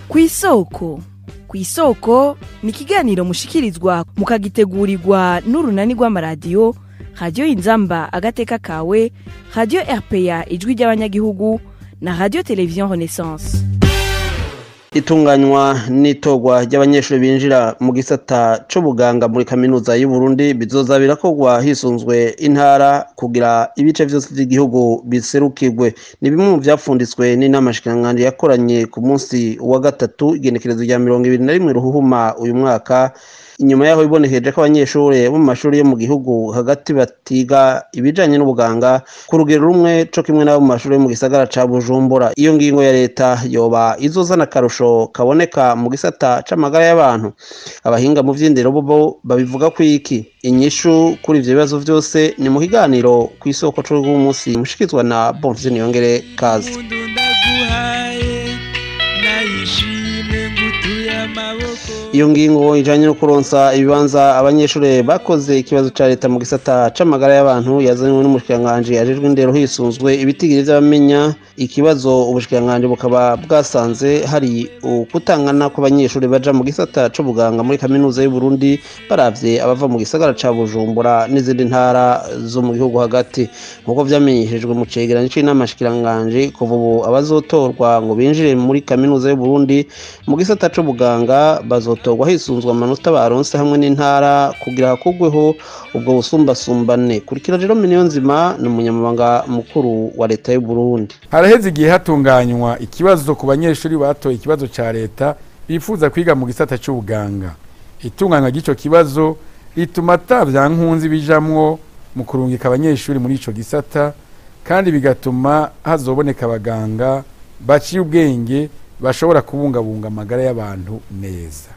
Kw'isoko. Kw'isoko ni ikiganiro mushikirizwa mukagitegurirwa n'urunani rw'amaradiyo Radiyo Inzamba Agateka Kawe, Radiyo RPA Ijwi ry'Abanyagihugu na Radiyo Televiziyo Renaissance. Itunganywa n'itorwa ry'abanyeshuri binjira mu gisata c'ubuganga muri kaminuza y'u Burundi bizoza birakorwa hisunzwe intara kugira ibice vyose vy'igihugu biserukirwe. Ni bimwe mu vyapfunditswe n'inama nshikiranganji yakoranye ku munsi wa gatatu, igenekerezo rya 21 Ruhuhuma uyu mwaka, inyuma yaho bibonekeje ko abanyeshuri bo mu mashuri yo mu gihugu hagati batiga ibijanye n'ubuganga ku rugero rumwe co kimwe n'abo mu mashuri yo mu gisagara ca Bujumbura. Iyo ngingo ya leta yoba izozana akarusho kaboneka mu gisata c'amagara y'abantu. Abahinga mu vy'indero bobo babivuga ko iki? Inyishu kuri ivyo bibazo vyose ni mu kiganiro Kw'isoko c'uyu munsi mushikizwa na Bonfils Niyongere. Kaze. Iyo ngingo ijanye no kuronsa ibibanza abanyeshuri bakoze ikibazo ca leta mu gisata c'amagara y'abantu yazanywe n'umushikiranganji ajejwe indero hisunzwe ibitigiri vy'abamenya ikibazo. Ubushikiranganji bukaba bwasanze hari ukutangana kw'abanyeshuri baja mu gisata c'ubuganga muri kaminuza y'u Burundi, baravye abava mu gisagara ca Bujumbura n'izindi ntara zo mu gihugu hagati. Nk'uko vyamenyeshejwe mu cegeranyo c'inama nshikiranganji, kuva ubu abazotorwa ngo binjire muri kaminuza y'u Burundi mu gisata c'ubuganga bazotorwa hisunzwe amanota baronse hamwe n'intara, kugira hakugweho ubwo busumbasumbane. Kurikira Jerome Niyonzima, ni umunyamabanga mukuru wa leta y'u Burundi. Haraheze igihe hatunganywa ikibazo ku banyeshuri batoye ikibazo ca leta bifuza kwiga mu gisata c'ubuganga. Itunganywa ry'ico kibazo rituma ata vyankunzi bijamwo mu kurungika abanyeshuri muri ico gisata, kandi bigatuma hazoboneka abaganga baciye ubwenge bashobora kubungabunga amagara y'abantu neza.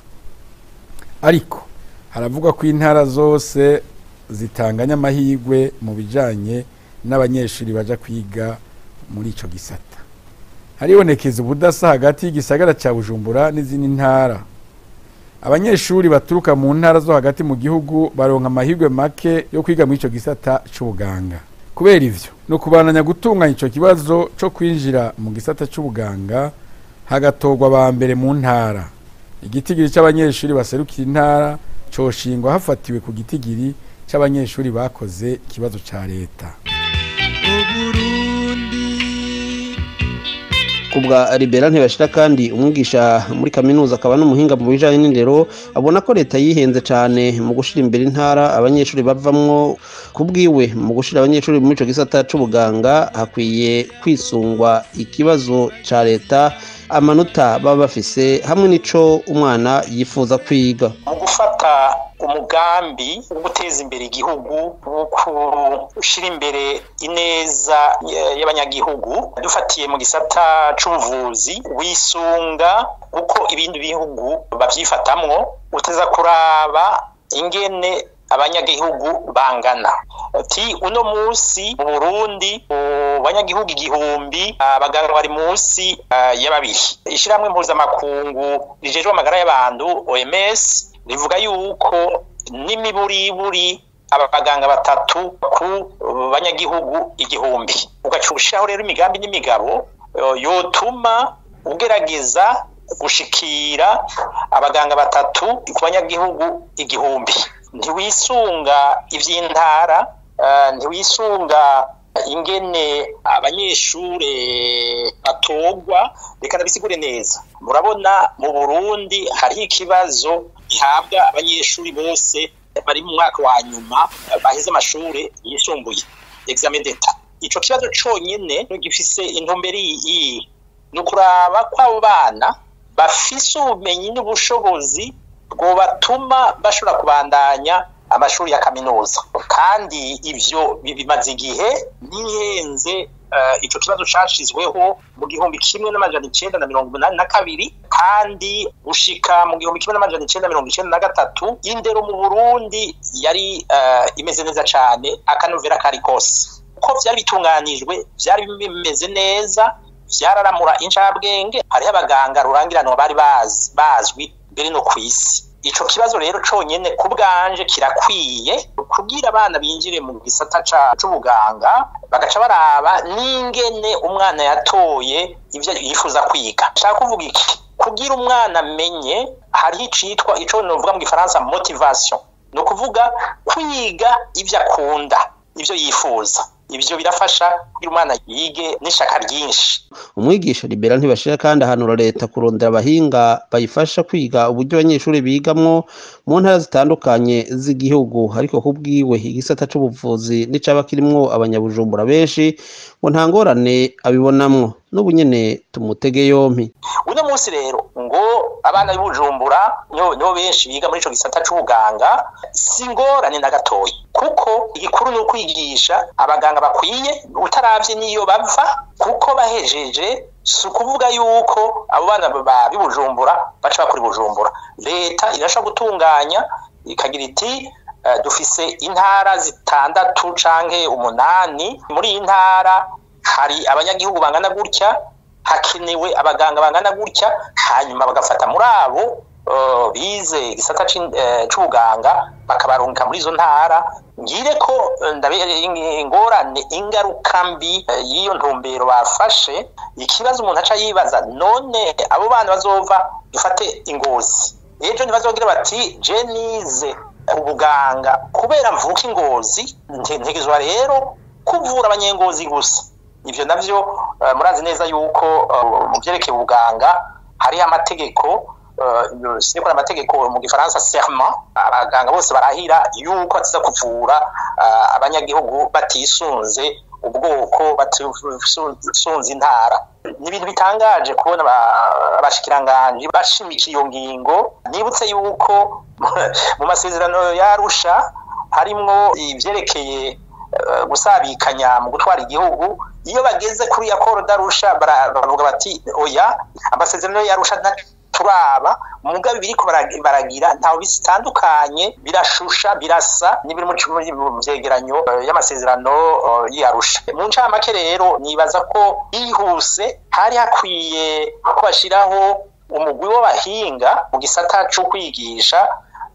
Ariko haravugwa ko intara zose zitanganya amahirwe mu bijanye n'abanyeshuri baja kwiga muri ico gisata. Haribonekeza ubudasa hagati y'igisagara ca Bujumbura n'izindi ntara. Abanyeshuri baturuka mu ntara zo hagati mu gihugu baronka amahirwe make yo kwiga muri ico gisata c'ubuganga. Kubera ivyo, no kubandanya gutunganya ico kibazo co kwinjira mu gisata c'ubuganga, hagatorwa aba mbere mu ntara. Igitigiri c'abanyeshuri baserukira intara coshingwa hafatiwe ku gitigiri c'abanyeshuri bakoze ikibazo ca leta. Kubwa Libera Ntibashira kandi, umwigisha muri kaminuza akaba n'umuhinga mu bijanye n'indero, abona ko leta yihenze cane mu gushira imbere intara abanyeshuri bavamwo. Kubwiwe, mu gushira abanyeshuri muri ico gisata c'ubuganga hakwiye kwisungwa ikibazo ca leta, amanota baba bafise hamwe n'ico umwana yifuza kwiga. Mu gufata umugambi wo guteza imbere igihugu, wo gushyira imbere ineza y'abanyagihugu, dufatiye mu gisata c'ubuvuzi, wisunga uko ibindi bihugu bavyifatamwo. Uteza kuraba ingene abanyagihugu bangana. Ati uno munsi mu Burundi, mu banyagihugu 1000, abaganga bari munsi ya babiri. Ishirahamwe mpuzamakungu rijejwe amagara y'abantu, OMS, rivuga yuko n'imiburiburi abaganga batatu ku banyagihugu 1000. Ugaca ushiraho rero imigambi n'imigabo yotuma ugerageza gushikira abaganga batatu ku banyagihugu 1000. Ntiwisunga ivy'intara, ntiwisunga ingene abanyeshure batorwa. Reka ndabisigure neza. Murabona mu Burundi hariho ikibazo gihabwa abanyeshuri bose bari mu mwaka wa nyuma baheze amashure yisumbuye, examen d'État. Ico kibazo conyene gifise intumbero iyi: ni ukuraba ko abo bana bafise ubumenyi n'ubushobozi bwobatuma bashobora kubandanya amashuri ya kaminuza. Kandi ivyo bimaze igihe nihenze. Ico kibazo cashizweho mu 1982, kandi gushika mu 1993 indero mu Burundi yari imeze neza cane, akanovera kari kose. Uko vyari bitunganijwe vyari bimeze neza, vyararamura incabwenge. Hariho abaganga rurangiranwa bari bazwi mbere no kw'isi. Ico kibazo rero conyene ku bwanje kirakwiye kugira abana binjire mu gisata c'ubuganga, bagaca baraba n'ingene umwana yatoye ivyo yifuza kwiga. Nshaka kuvuga iki? Kugira umwana amenye, hariho icitwa, ico novuga mu gifaransa, motivation, ni ukuvuga kwiga ivyo akunda, ivyo yifuza. Ivyo birafasha kugira umwana yige n'ishaka ryinshi. Umwigisha Libera Ntibashira kandi ahanura leta kurondera abahinga bayifasha kwiga uburyo abanyeshuri bigamwo mu ntara zitandukanye z'igihugu. Ariko kubwiwe, igisata c'ubuvuzi n'icaba kirimwo abanyabujumbura benshi, ngo nta ngorane abibonamwo. N'ubu nyene tumutege yompi. Uno munsi rero ngo abana b'Ibujumbura nibo benshi biga muri ico gisata c'ubuganga, si ingorane na gatoyi, kuko igikuru ni ukwigisha abaganga bakwiye utaravye n'iyo bava, kuko bahejeje si ukuvuga yuko abo bana b'Ibujumbura baca bakora Ibujumbura. Leta irashobora gutunganya ikagira iti: "Dufise intara 6 canke 8, muri iyi ntara hari abanyagihugu bangana gutya, hakenewe abaganga bangana gutya", hanyuma bagafata muri abo bize igisata c'ubuganga bakabarungika muri izo ntara. Ngire ko ingorane, ingaruka mbi y'iyo ntumbero bafashe, ikibazo umuntu aca yibaza: none abo bana bazova, dufate Ingozi, ejo ntibazogira bati: "Je nize ubuganga kubera mvuka Ingozi, ntegezwa rero kuvura abanyengozi gusa"? Ivyo navyo murazi neza yuko mu vyerekeye ubuganga hariho amategeko, sinikora amategeko mu gifaransa, serment, abaganga bose barahira yuko batiza kuvura abanyagihugu batisunze ubwoko, batisunze intara. Ni ibintu bitangaje kubona abashikiranganji bashimikiye iyo ngingo. Nibutse yuko mu masezerano y'Arusha harimwo ivyerekeye gusabikanya mu gutwara igihugu. Iyo bageze kuri accord d'Arusha baravuga bati: "Oya, amasezerano y'Arusha turaba mugabe biriko baragira ntaho bitandukanye, birashusha, birasa n'ibiri mu vyegeranyo y'amasezerano y'Arusha." Mu ncamake rero, nibaza ko yihuse hari hakwiye ko bashiraho umugwi w'abahinga mu gisata co kwigisha,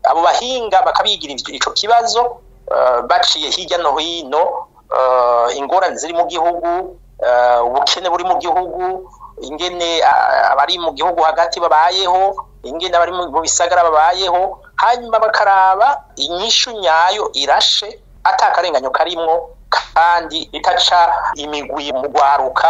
abo bahinga bakabigira ico kibazo baciye hirya no hino ingorane ziri mu gihugu, ubukene buri mu gihugu, ingene abari mu gihugu hagati babayeho, ingene abari mu bisagara babayeho, hanyuma bakaraba inyishu nyayo irashe atakarenganyo karimwo kandi itaca imigwi mu gwaruka.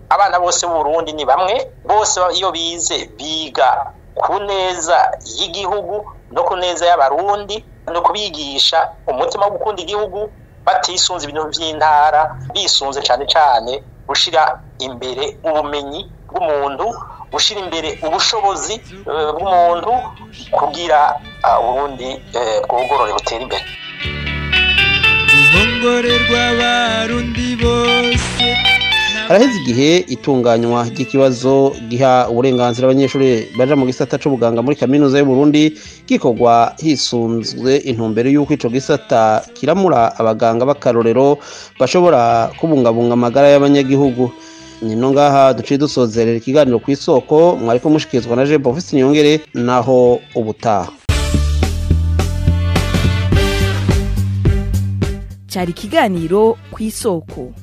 Abana bose b'Uburundi ni bamwe, bose iyo bize biga ku neza y'igihugu no ku neza y'Abarundi, no kubigisha umutima wo gukunda igihugu batisunze ibintu vy'intara, bisunze cane cane gushira imbere ubumenyi bw'umuntu, gushira imbere ubushobozi bw'umuntu, kugira Uburundi bwogorore, butere imbere. Ruhongore rw'Abarundi bose. Haraheze igihe itunganywa ry'ikibazo giha uburenganzira abanyeshuri baja mu gisata c'ubuganga muri Kaminuza y'u Burundi gikorwa hisunzwe intumbero y'uko ico gisata kiramura abaganga b'akarorero bashobora kubungabunga amagara y'abanyagihugu. Nino ngaha duciye dusozerera ikiganiro Ku Isoko, mwariko mushikirizwa na Jean Baptiste Niyongere. Naho ubutaha. Cyari ikiganiro Ku Isoko.